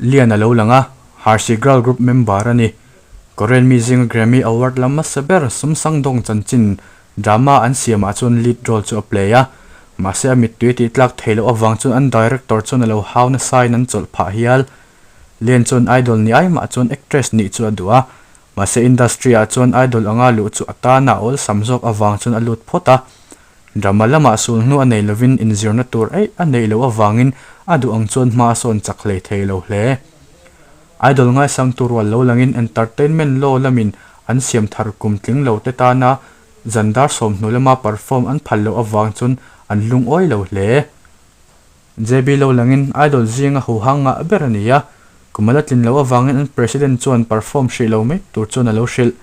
Lian a lo lang a, Hershey Girl Group member a ni. Korean mi zinga Grammy Award la hmasa ber Sumsang Dong chanchin drama an siamah chuan lead role chu a play a. Mahse a mittui a tih tlak theih loh avang chuan an director chuan a lo hau nasain an chawlh phah hial. Lian chuan idol ni ai mah chuan actress nih chu a duh a. Mahse industry ah chuan idol anga luh chu a tana a awlsam zawk avang chuan a lut phawt a. Drama lamah sul hnu a nei lovin inzirna tur eih a neih loh avangin a duh ang chuan hma a sawn chak hlei thei lo hle. Idol ngaisang tur rual lo langin entertainment law lamin an siam thar kum tling lo te tana zan dar 20 lama perform an phal loh avang chuan an lungawi lo hle. JB lo langin Idol zinga huhang ngah ber a ni a, kum a la tlin loh avangin an president chuan perform hrih lo mai tur chuan a lo hrilh.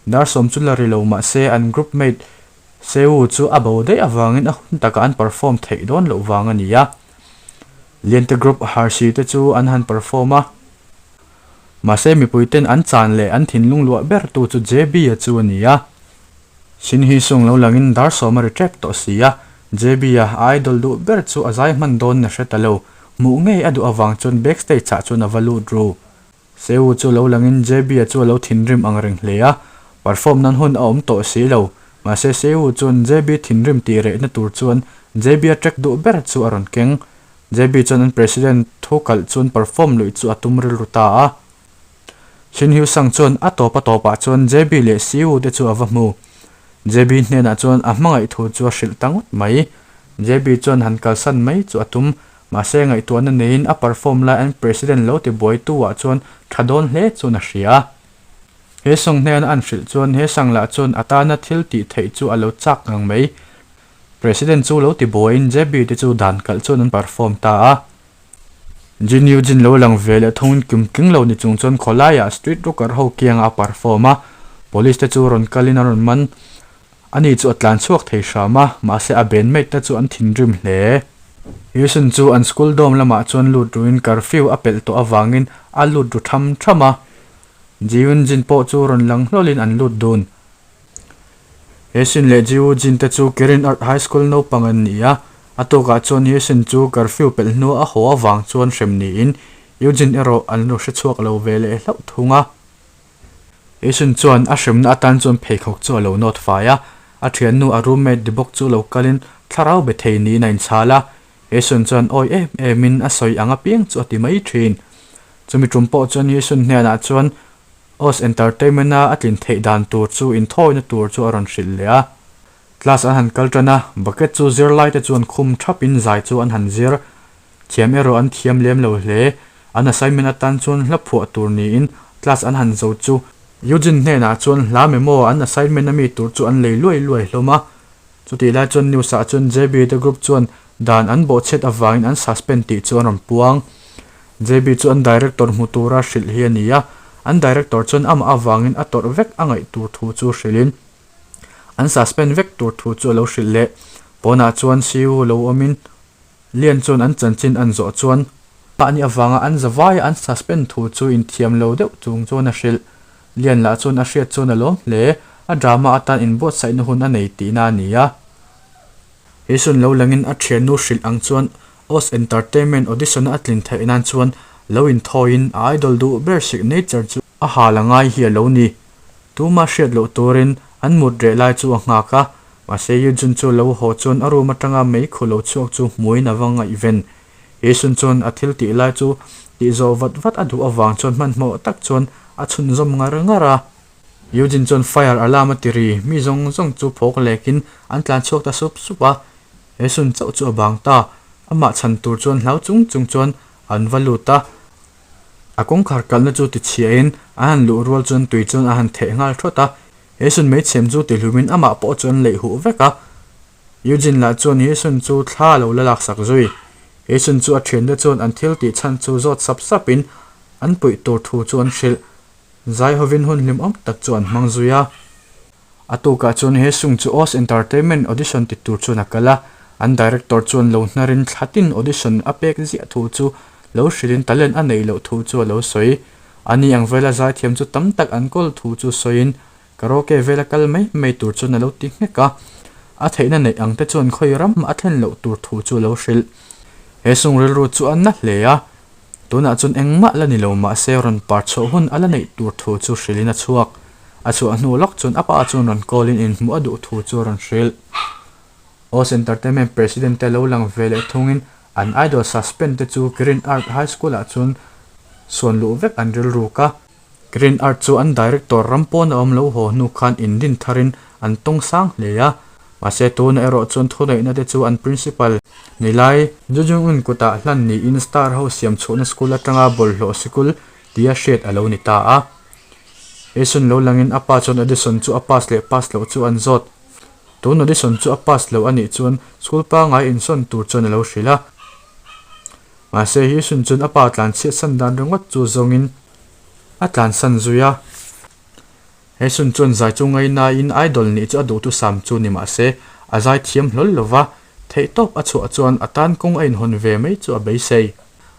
Dar 10 chu la ri lo mah se an group mate Seu chu a bo daih avangin a hun takah an perform theih dawn loh vang a ni a. Liante group Hershey te chu an han perform a. Mahse mipui ten an chan leh an thinlung luah ber tu chu JB-a chu a ni a. Shin Hee Sung lo langin dar 10 a ri tep tawh si a. JB-a a idol duh ber chu a zai hman dawn na hre ta lo. Hmuh ngei a duh avang chuan backstage ah chuan a va lut ru. Seu chu lo langin JB-a chu a lo thinrim ang reng hle a, perform nan hun a awm tawh si lo. Mahse Seu chuan JB thinrim tih rehna tur chuan JB-a track duh ber chu a rawn keng. JB chuan an president thu kalh chuan perform luih chu a tum rilru ta a. Shin Hyu Sang chuan a tawp a tawpah chuan JB leh Seu te chu a va hmu. JB hnenah chuan a hmangaih thu chu a hrilh ta ngawt mai. JB chuan han kalsan mai chu a tum. Mahse ngaihtuahna neiin a perform lai an president lo ti buaitu ah chuan tha dawn hle chuan a hria. He song hnena an hrilh chuan he sang lah chuan a tana thil tih theih chu a lo chak ngang mai. President chu lo ti buaiin JB te chu dan kalh chuan an perform ta a. Jin Yu Jin lo lang ve leh thungin kim tling lo ni chung chuan khawlaiah street rocker ho kiangah a perform a, police te chu rawn kalin a rawn man. Ani chu a tlan chhuak thei hram a, mahse a bandmate te chu an thinrim hle. Houston chu an school dorm lamah chuan lut ruin curfew a pelh tawh avangin a lut ru tham tham a. Ji-Yun Jin pawh chu rawn lang hlawlin an lut dun. Houston leh Ji-Woo Jin te chu Kirin Art High School naupang an ni a, a tukah chuan Houston chu curfew pelh hnua a haw avang chuan hrem niin Eugene erawh an lo hrechhuak lo ve leh hlauh thung a. Jason chuan a hremna atan chuan pheikhawk chu a lo nawt fai a, a thiannu a roommate ni bawk chu lo kalin thlarau be thei niin a inchhal a. Jason chuan awi em emin a sawi ang apiang chu a ti mai thin. Chumi tum pawh chuan Jason hnenah chuan Oz Entertainment-a a tlin theih dan tur chu inthawina tur chu a rawn hrilh leh a. Class an han kal tan a, bucket chu zirlaite chuan khum thapin zai chu an han zir. Thiam erawh an thiam lem lo hle. An assignment atan chuan hla phuah tur niin class an han zo chu Eugene hnenah chuan hla memo an assignment a mi tur chu an lei luai luai hlawm a. Chutih lai chuan news ah chuan JB te group chuan dan an bawhchhiat avangin an suspend tih chu an rawn puang. JB chu an director hmu tura hrilh hi a ni a, an director chuan amah avangin a tawrh vek a ngaih tur thu chu hrilhin an suspend vek tur thu chu a lo hrilh leh. Pawnah chuan CU lo awmin Lian chuan an chanchin an zawh chuan mahni avanga an zavaia an suspend thu chu inthiam lo deuh chung chuan a hrilh. Lian lah chuan a hriat chuan a lawm hle, a drama atan inbuatsaihna hun a nei tihna a ni a. He sun lo langin a thiannu hrilh ang chuan Oz Entertainment audition-a a tlin theih nan chuan lo inthawiin a idol duh ber signature chu a hal a ngai hi a lo ni. Tuma hriat loh turin an mut reh lai chu a nghak a, Mahse Yujun chu lo haw chuan a room atanga mei khu lo chhuak chu hmuin a va ngaihven. Yesun chuan a thil tih lai chu tih zawh vat vat a duh avang chuan hmanhmawh tak chuan a chhunzawm ngar ngar a. Yujin chuan fire alarm a ti ri, mi zawng zawng chu phawk lekin an tlan chhuak ta sup sup a. Yesun chauh chu a bang ta, amah chhan tur chuan hlau chung chung chuan an va lut a. A kawngkhar kalna chu ti chhiahin an han luh rual chuan tui chuan a han theh nghal thawt a. Hesun meichhem chu ti hlumin amah pawh chu an leih huh vek a. Eugene lah chuan Hesun chu thla a lo la laksak zui. Hesun chu a thiante chuan an thil tih chhan chu zawt sap sapin an puih tur thu chu an hrilh. Zai hovin hun hlimawm tak chu an hmang zui a. A tukah chuan Hesun chu Oz Entertainment audition ti tur chuan a kal a. An director chuan lo hnarin thlatin audition a pek ziah thu chu lo hrilhin talent a neih loh thu chu a lo sawi. Ani ang vela zaithiam chu tam tak an kawl thu chu sawiin karaoke vela kal mai mai tur chuan a lo ti nghek a. A theihna neih ang te chuan khawi ram a thlen loh tur thu chu a lo hrilh. He sung rilru chu a na hle a. Tunah chuan engmah la ni lo mahse rawn par chhuah hun a la neih tur thu chu hrilhin a chhuak. A chhuah hnu lawk chuan a pa chuan rawn call in inhmuh a duh thu chu a rawn hrilh. Oz Entertainment President te lo lang ve leh thungin an idol suspend te chu Green Earth High School ah chuan suan luh vek an rilruk a. Green Earth chu an director ram pawn a awm lo haw hnu khan indin tharin an tawng sang hle a. Mahse tunah erawh chuan thuneihna te chu an principal nilai Ju Jung Un kutah hlan niin star ho siam chhuahna school atanga bawlhhlawh sikul tia hriat a lo ni ta a. Eason lo langin a pa chuan audition chu a pass leh pass loh chu an zawt. Tun audition chu a pass loh a nih chuan school pangngai insawn tur chuan a lo hrilh a. Mahse Eason chuan a pa tlanchhiat san dan ringawt chu zawngin a tlansan zui a. Eason chuan zai chu ngainain idol nih chu a duhthusam chu ni mahse a zai thiam hlawl lo va, theihtawp a chhuah chuan a tan kawng a inhawn ve mai chu a beisei.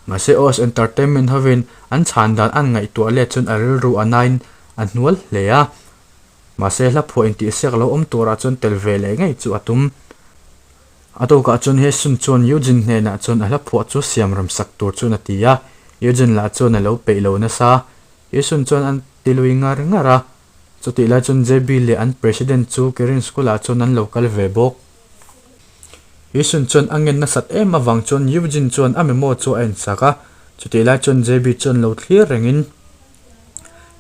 Mahse Oz Entertainment hovin an chhan dan an ngaihtuah let chuan a rilru a nain a hnual hle a. Mahse hla phuah intihsiak lo awm turah chuan tel ve leh ngei chu a tum. A tukah chuan Hesun chuan Eugene hnenah chuan a hla phuah chu siam rem sak tur chuan a ti a, Eugene lah chuan a lo peih lo nasa. Hesun chuan an ti lui ngar ngar a, chutih lai chuan JB leh an President chu Kirin School ah chuan an lo kal ve bawk. Hesun chuan a ngen nasat em avang chuan Eugene chuan a memo chu a ensak a, chutih lai chuan JB chuan lo thlir rengin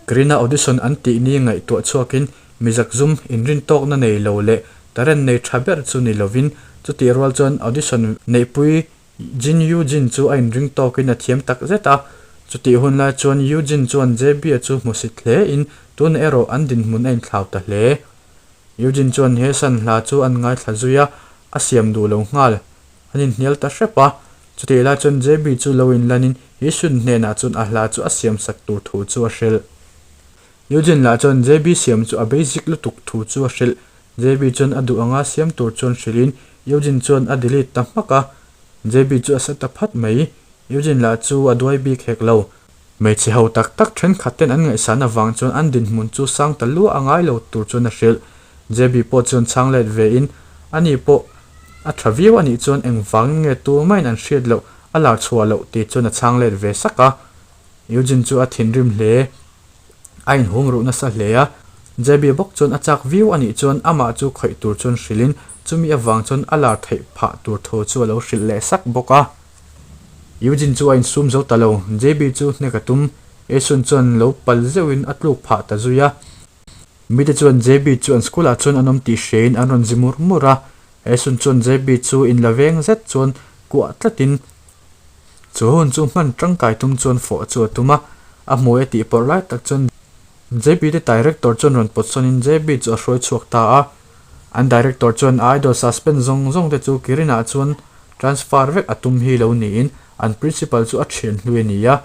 Karina audition an tih ni ngaihtuah chhuakin mi zakzum inrintawkna nei lo leh talent nei tha ber chu ni lovin chutih rual chuan audition neihpui Jin Yu Jin chu a inring tawkin a thiam tak zet a. Chutih hun lai chuan Yu Jin chuan JB-a chu hmusit hle in tunah erawh an dinhmun a inthlau ta hle. Yu Jin chuan he san hla chu an ngaithla zui a, a siam duh lo nghal. An inhnial ta hrep a, chutih lai chuan JB chu lo inlanin Yishun hnenah chuan a hla chu a siamsak tur thu chu a hrilh. Eugene lah chuan JB siam chu a basic lutuk thu chu a hrilh. JB chuan a duh anga siam tur chuan hrilhin Eugene chuan a delete ta hmak a, JB chu a sa ta phat mai. Eugene lah chu a duai bik hek lo. Hmeichhe ho tak tak thenkhat ten an ngaihsan avang chuan an dinhmun chu sang ta luah a ngai lo tur chuan a hrilh. JB pawh chuan chhang let ve in, ani pawh a tha viau anih chuan engvangin nge tumah in an hriat loh a lar chhuah loh tih chuan a chhang let ve sak a. Eugene chu a thinrim hle. A inhum ruh nasa hle a. JB bawk chuan a chak viau anih chuan amah chu khawih tur chuan hrilh in chumi avang chuan a lar theih phah tur thu chu a lo hrilh leh sak bawk a. Eugene chu a insum zo ta lo, JB chu hnek a tum. Esun chuan lo pal zeuhin a tluk phah ta zui a. Mite chuan JB chu an school ah chuan an awm tih hriain an rawn zi mur mur a. Esun chuan JB chu inla veng zet chuan kuah tlatin chu hun chu hman tangkai tum chuan fawh chu a tum a. A hmui a tih pawrh lai tak chuan JB te director chuan rawn pawt sawnin JB chu a hruai chhuak ta a. An director chuan a idol suspend zawng zawng te chu Kirin-ah chuan transfer vek a tum hi lo niin an principal chu a thian hlui a ni a.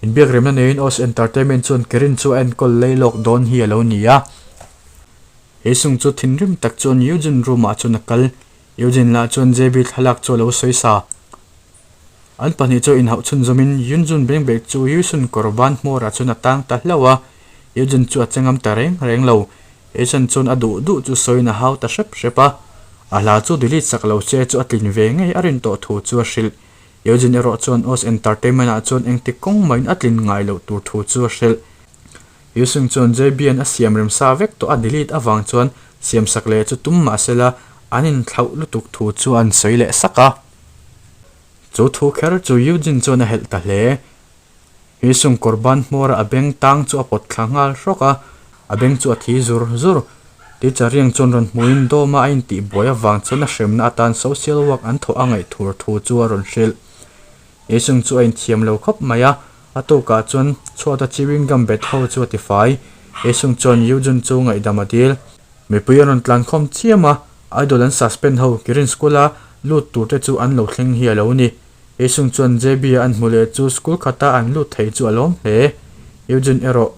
Inbiakremna neiin Oz Entertainment chuan Kirin chu a enkawl lei lawk dawn hi a lo ni a. He sung chu thinrim tak chuan Eugene room ah chuan a kal. Eugene lah chuan JB thlalak chu a lo sawi sa. An pahnih chu inhauh chhunzawmin Yunjun Bengbek chu Yusun kawr ban hmawrah chuan a tang ta hlauh a, Yujin chu a che ngam ta reng reng lo. Eason chuan a duh duh chu sawiin a hau ta hrep hrep a, a hla chu delete sak lo che chu a tlin ve ngei a rin tawh thu chu a hrilh. Yujin erawh chuan Oz Entertainment ah chuan engtik kawng mahin a tlin ngai loh tur thu chu a hrilh. Yusung chuan JB-a'n a siam rem sa vek tawh a delete avang chuan siam sak leh chu tum mahsela an inthlauh lutuk thu chu an sawi leh sak a. Chu thu kher chu Eugene chuan a helh ta hle. Hisung kawr ban hmawra a beng tang chu a pawt thla nghal hrawk a, a beng chu a thi zur zur. Teacher Riang chuan rawn hmuin dawma a intih buai avang chuan a hremna atan social work an thawh a ngaih thur thu chu a rawn hrilh. Hisung chu a inthiam lo khawp mai a, a tukah chuan chhuata chewing gum bet ho chu a tifai. Hisung chuan Eugene chu ngaihdam a dil. Mipui an rawn tlankhawm chiam a, Idol an suspend ho Kirin School a lut tur te chu an lo thleng hi a lo ni. Heisung chuan JB a an hmu leh chu school khata an lut thei chu a lawm hle. Eugene erawh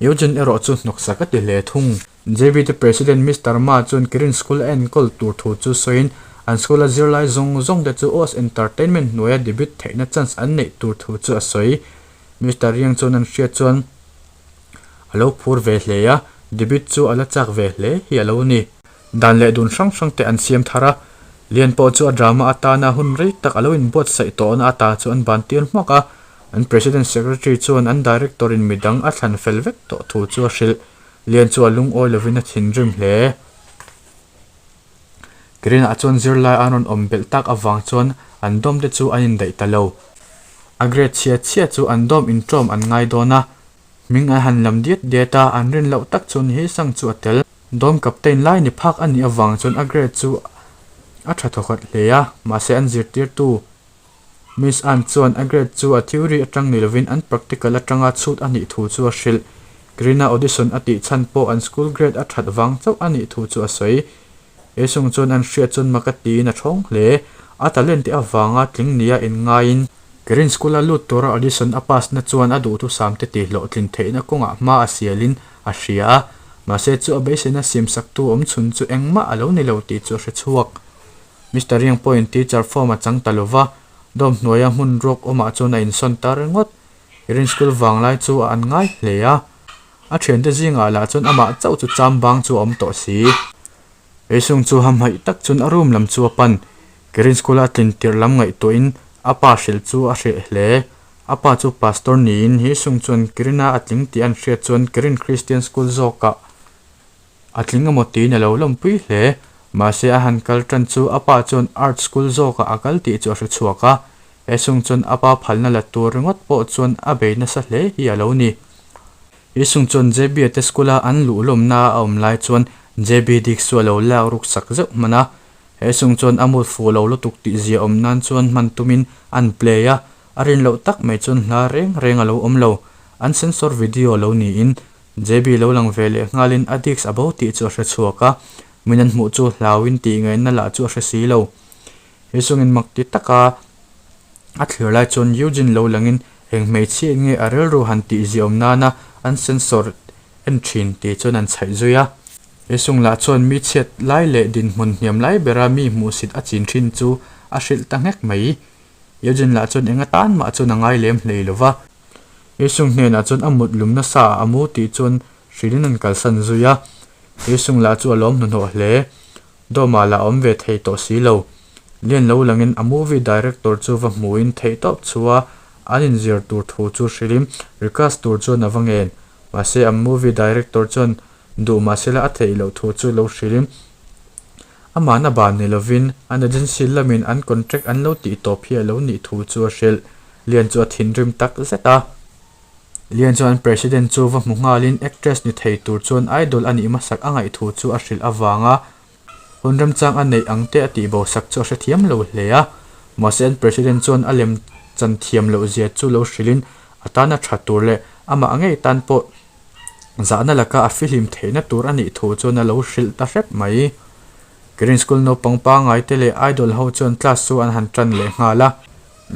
Eugene erawh chu hnawksak a ti hle thung. JB te President Mister Ma chuan Kirin School a enkawl tur thu chu sawiin an school a zirlai zawng zawng te chu Oz Entertainment hnuaia debut theihna chance an neih tur thu chu a sawi. Mister Yang chuan an hriat chuan A lo phur ve hle a, debit chu a la chak ve hle hi a lo ni. Dan leh dun hrang hrang te an siam thar a, Lian pawh chu a drama atana hun rei tak a lo inbuatsaih tawhna ata chu an ban tir hmawk a. An President Secretary chuan an Director in midang a thlan fel vek tawh thu chu a hrilh. Lian chu a lungawi lovin a thinrim hle. Green-ah chuan zirlai an rawn awm belh tak avang chuan an dawm te chu an indaih ta lo. A grade chhia chhia chu an dawm inṭawm an ngai dawn a, hming an han lam diat diat a, an rin loh tak chuan Hisang chu a tel. Dawm captain lai ni phak a nih avang chuan a grade chu a ṭha thawkhat hle a, mahse an zirtirtu Miss Ann chuan a grade chu a theory atang ni lovin an practical atanga chhut a nih thu chu a hrilh. Green-a audition a tih chhan pawh an school grade a that vang chauh a nih thu chu a sawi. He sung chuan an hriat chuan mak a tiin a thawng hle. A talent te avanga tling nia inngaiin. Green school-a lut tura audition a pass na chuan a duhthusam te tihhlawhtlin theihna kawngah hma a sialin a hria a, mahse chu a beiseina siamsaktu awmchhun chu engmah a lo ni lo tih chu a hre chhuak. Mister Riang pawhin teacher form a chang ta lo va, dawm hnuaia hmun ruak awmah chuan a insawn ta ringawt. Irin school vanglai chu a an ngai hle a, a thiante zingah lah chuan amah chauh chu cham bang chu a awm tawh si. Heisung chu hamhaih tak chuan a room lam chu a pan. Kirin school a tlin tirh lam ngaihtuahin a pa hrilh chu a hreh hle. A pa chu pastor niin Heisung chuan Kirina a tling tih an hriat chuan Kirin Christian school zawkah A tling emaw tiin a lo lawmpui hle. Mahse a han kal tan chu a pa chuan art school zawkah a kal tih chu a hre chhuak a. He sung chuan a pa phalna la tur ringawt pawh chuan a bei nasa hle hi a lo ni. He sung chuan JB a te school a an luh lawmna a awm lai chuan JB dik chu a lo lak ruk sak zeuh hman a. He sung chuan a mood fuh lo lutuk tih zia awm nan chuan hman tumin an play a. A rin loh tak mai chuan hla reng reng a lo awm lo. An censor video lo niin JB lo lang ve leh nghalin a disk a bo tih chu a hre chhuak a, min an hmuh chu hlauin tih ngaihna lah chu a hre si lo. He sungin mak ti taka a thlir lai chuan Eugene lo langin eng hmeichhia in nge a rilru han tih ziahawm nana an sensor en thin tih chuan an chhaih zui a. He sung lah chuan mi chhiat lai leh dinhmun hniam lai bera mi hmuhsit a chin thin chu a hrilh ta nghek mai. Eugene lah chuan eng atan mah chuan a ngai lem hlei lo va. Isung hnenah chuan a mut lum nasa a mu tih chuan hrilhin an kalsan zui a. Isung lah chu a lawm hnuhnawh hle. Dawmah lah a awm ve thei tawh si lo. Lian lo langin a movie director chu va hmuhin theihtawp chhuah an inzir tur thu chu hrilhin request tur chuan a va ngen. Mahse a movie director chuan duh mahsela a theih loh thu chu lo hrilhin amahna ban ni lovin an agency lamin an contract an lo tih tawp hi a lo nih thu chu a hrilh. Lian chu a thinrim tak zet a. Lian chuan President chu va hmu nghalin actress ni thei tur chuan idol a nih hmasak a ngaih thu chu a hrilh avanga hun remchang a neih ang te a tih bosak chu a hrethiam lo hle a. Mahse an President chuan a lem chan thiam loh zia chu lo hrilhin a tana tha tur leh amah ngei tan pawh zahna laka a fihlim theihna tur a nih thu chuan a lo hrilh ta hrep mai. Green School naupang pangngai te leh idol ho chuan class chu an han tan leh nghal a.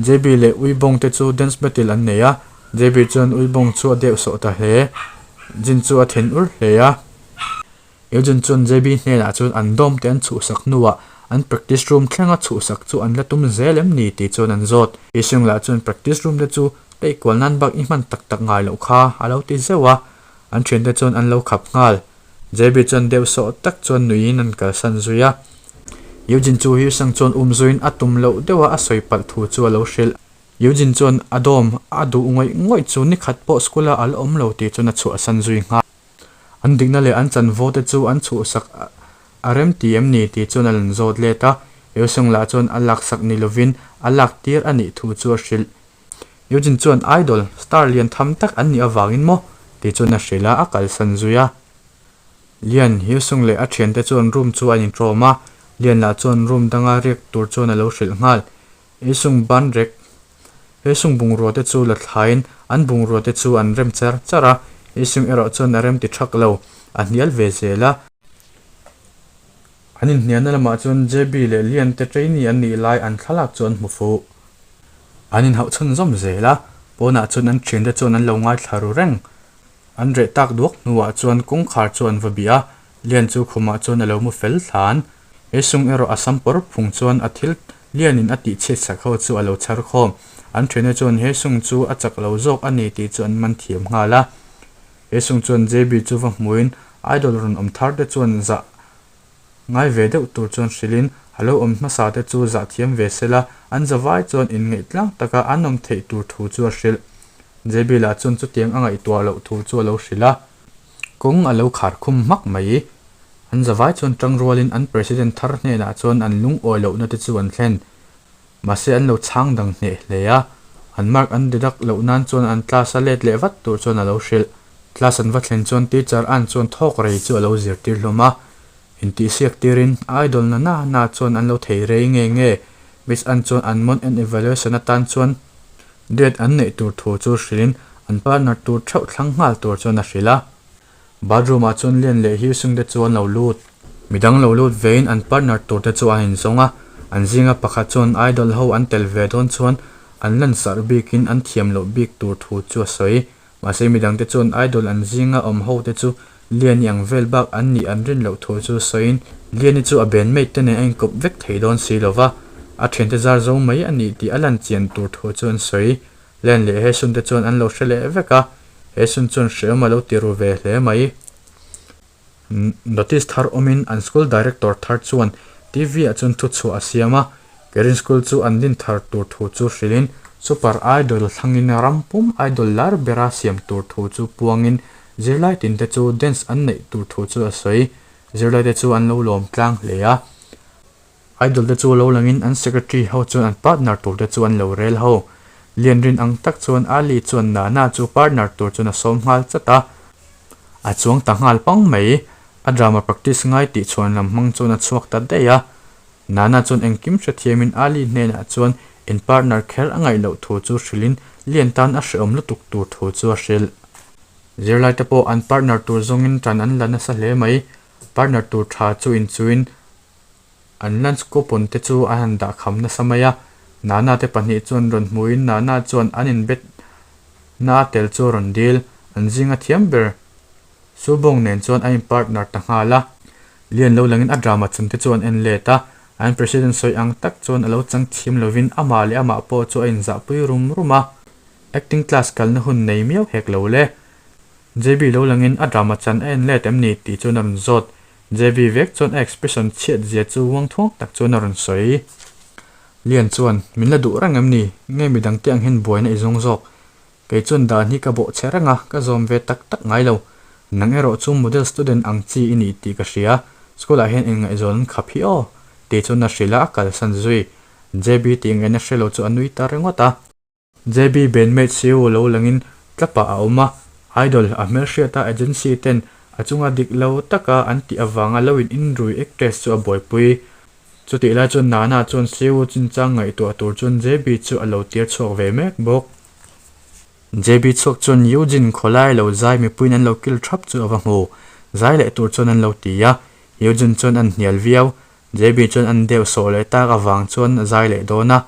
JB leh Uibawng te chu dance battle an nei a, JB chuan Uibawng chu a deuh sawh ta hle. Jin chu a then ur hle a. Eugene chuan JB hnenah chuan an dawm te an chhuhsak hnuah an practice room thlenga chhuhsak chu an la tum zel em ni tih chuan an zawt. Isung lah chuan practice room te chu peih kual nan bak i hman tak tak ngai loh kha a lo ti zeuh a, an thiante chuan an lo khap nghal. JB chuan deuh sawh tak chuan nuiin an kalsan zui a. Eugene chu Hyusang chuan um zuiin a tum loh deuha a sawi palh thu chu a lo hrilh. Eugene chuan a dawm a duh ngawih ngawih chu nikhat pawh school-a a la awm lo tih chuan a chhuahsan zui nghal. An dikna leh an chanvo te chu an chhuhsak a rem ti em ni tih chuan a lan zawt let a. Hyusang lah chuan a laksak ni lovin a lak tir a nih thu chu a hrilh. Eugene chuan idol star lian tham tak an nih avangin maw tih chuan a hrilh a, a kalsan zui a. Lian, Hyusung leh a thiante chuan room chu an intrawm a, Lian lah chuan room danga riak tur chuan a lo hrilh nghal. Hyusung ban rek Hyusung bungrua te chu la thlaiin an bungrua te chu an rem char char a, Hyusung erawh chuan a rem ti thak lo, a hnial ve zel a. An inhnialna lamah chuan JB leh Lian te trainee an nih lai an thlalak chu an hmu fuh. An inhauh chhunzawm zel a, pawnah chuan an thiante chuan an lo ngaithla ru reng. An reh tak duak hnuah chuan kawngkhar chu an va bih a, Lian chu khumah chuan a lo mu fel thlan. He sung erawh a sam pawr phung chuan a thil Lianin a tih chhiat sak ho chu a lo chhar khawm. An thiante chuan he sung chu a chak lo zawk a ni tih chu an man thiam nghal a. He sung chuan JB chu va hmuin idol rawn awm thar te chuan zah. Ngai ve deuh tur chuan hrilhin a lo awm hmasa te chu zah thiam ve sela an zavai chuan inngeih tlang taka an awm theih tur thu chu a hrilh. JB lah chuan chutiang a ngaihtuah loh thu chu a lo hrilh a. Kawng a lo khar khum hmak mai. An zavai chuan tangrualin an President thar hnenah chuan an lungawi lohna te chu an thlen. Mahse an lo chhang dang hneh hle a, an mark an deduct loh nan chuan an class a let leh vat tur chuan a lo hrilh. Class an va thlen chuan teacher an chuan thawk rei chu a lo zirtir hlawm a, intihsiak tirin idol na na na chuan an lo thei rei nge nge. Miss an chuan an month end evaluation atan chuan duet an neih tur thu chu hrilhin an partner tur theuh thlang nghal tur chuan a hrilh a. Bathroom ah chuan Lian leh Hiusung te chu an lo lut. Midang lo lut vein an partner tur te chu an inzawng a, an zinga pakhat chuan idol ho an tel ve dawn chuan an lansarh bikin an thiam loh bik tur thu chu a sawi. Mahse midang te chuan idol an zinga awm ho te chu Liani ang vel bak an nih an rin loh thu chu sawiin Liani chu a bandmate te nen a inkawp vek thei dawn si lova, a thiante zar zo mai a nih tih a lan chian tur thu chu an sawi. Len leh he sun te chuan an lo hre leh vek a, he sun chuan hreawm a lo ti ru ve hle mai. Notice thar awmin an school director thar chuan TV ah chuan thu chhuah a siam a, Kerin school chu an din thar tur thu chu hrilhin Super Idol thlangin ram pum idol lar bera siam tur thu chu puangin zirlai tin te chu dance an neih tur thu chu a sawi. Zirlai te chu an lo lawm tlang hle a. Idol te chu lo langin an secretary ho chuan an partner tur te chu an lo rel ho. Lian rin ang tak chuan Ali chuan Nana chu partner tur chuan a sawm nghal chat a. A chuang ta nghal pang mai. A drama practice ngai tih chhuan lam hmang chuan a chhuak ta daih a. Nana chuan engkim hrethiamin Ali hnenah chuan in partner kher a ngaih loh thu chu hrilhin Lian tan a hrehawm lutuk tur thu chu a hrilh. Zirlai te pawh an partner tur zawngin tan an la nasa hle mai. Partner tur tha chu inchuin An lunch coupon te chu an han dah kham nasa mai a, Nana te pahnih chuan rawn hmuhin Nana chuan an inbet na a tel chu a rawn dil. An zinga thiam ber Subong nen chuan a in partner ta nghal a. Lian lo langin a drama chun te chu an en let a, an president sawi ang tak chuan a lo chang thiam lovin amah leh amah pawh chu a inzahpui rum rum a. Acting class kalna hun nei miau hek lo le. JB lo langin a drama chan a en let em ni tih chuan a rawn zawt. JB vek chuan a expression chhiat zia chu uang thuang tak chuan a rawn sawi. Lian chuan, Min la duh reng em ni? Nge midang te ang hian buaina i zawng zawk? Kei chuan dan hi ka bawh che reng a, ka zawm ve tak tak ngai lo. Nang erawh chu model student ang chi i ni tih ka hria. School ah hian inngaihzawn an khap hi aw. Tih chuan a hrilh a, a kalsan zui. JB tih ngaihna hre lo chu a nui ta ringawt a. JB bandmate Seo lo langin tlapah a awm a, Idol a hmelhriata agency ten a chunga dik lo taka an tih avanga lo in inrui actress chu a buaipui. Chutih lai chuan Nana chuan Seo chinchang ngaihtuah tur chuan JB chu a lo tir chhuak ve mek bawk. JB chhuak chuan Eugene khawlai lo zai mipuiin an lo kil thap chu a va hmu. Zai leh tur chuan an lo ti a, Eugene chuan an hnial viau. JB chuan an deuh sawh leh tak avang chuan a zai leh dawn a,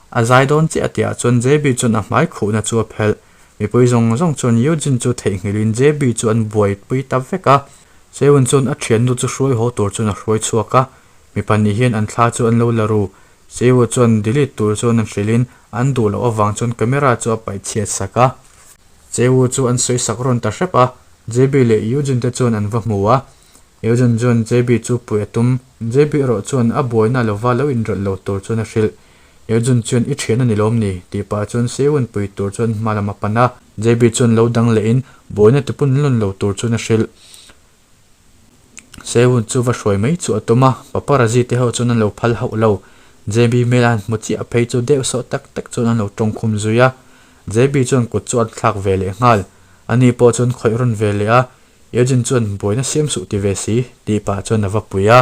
a zai dawn chiah tihah chuan JB chuan a hmai khuhna chu a phelh. Mipui zawng zawng chuan Eugene chu theihnghilhin JB chu an buaipui ta vek a. Sewon chuan a thiannu chu hruai haw tur chuan a hruai chhuak a, mi pahnih hian an thla chu an lo la ru. Sewon chuan delete tur chuan an hrilhin an duh loh avang chuan camera chu a paih chhiat sak a. Sewon chu an sawi sak rawn ta hrep a, JB leh Eugene te chuan an va hmu a. Eugene chuan JB chu puih a tum. JB erawh chuan a buaina lova lo inrawlh lo tur chuan a hrilh. Eugene chuan i thian a ni lawm ni? tih pah chuan Sewon pui tur chuan hma lam a pan a. JB chuan lo dang lehin buaina tipun lawn lo tur chuan a hrilh. Sewon chu va hruai mai chu a tum a, paparazzi te ho chuan an lo phal hauh lo. JB hmel a han hmu chiah phei chu deuh sawh tak tak chuan an lo tawngkhum zui a. JB chuan kut chu a thlak ve leh nghal. Ani pawh chuan khawih rawn ve leh a, Eugene chuan buaina siam suh ti ve si, tih pah chuan a va pui a.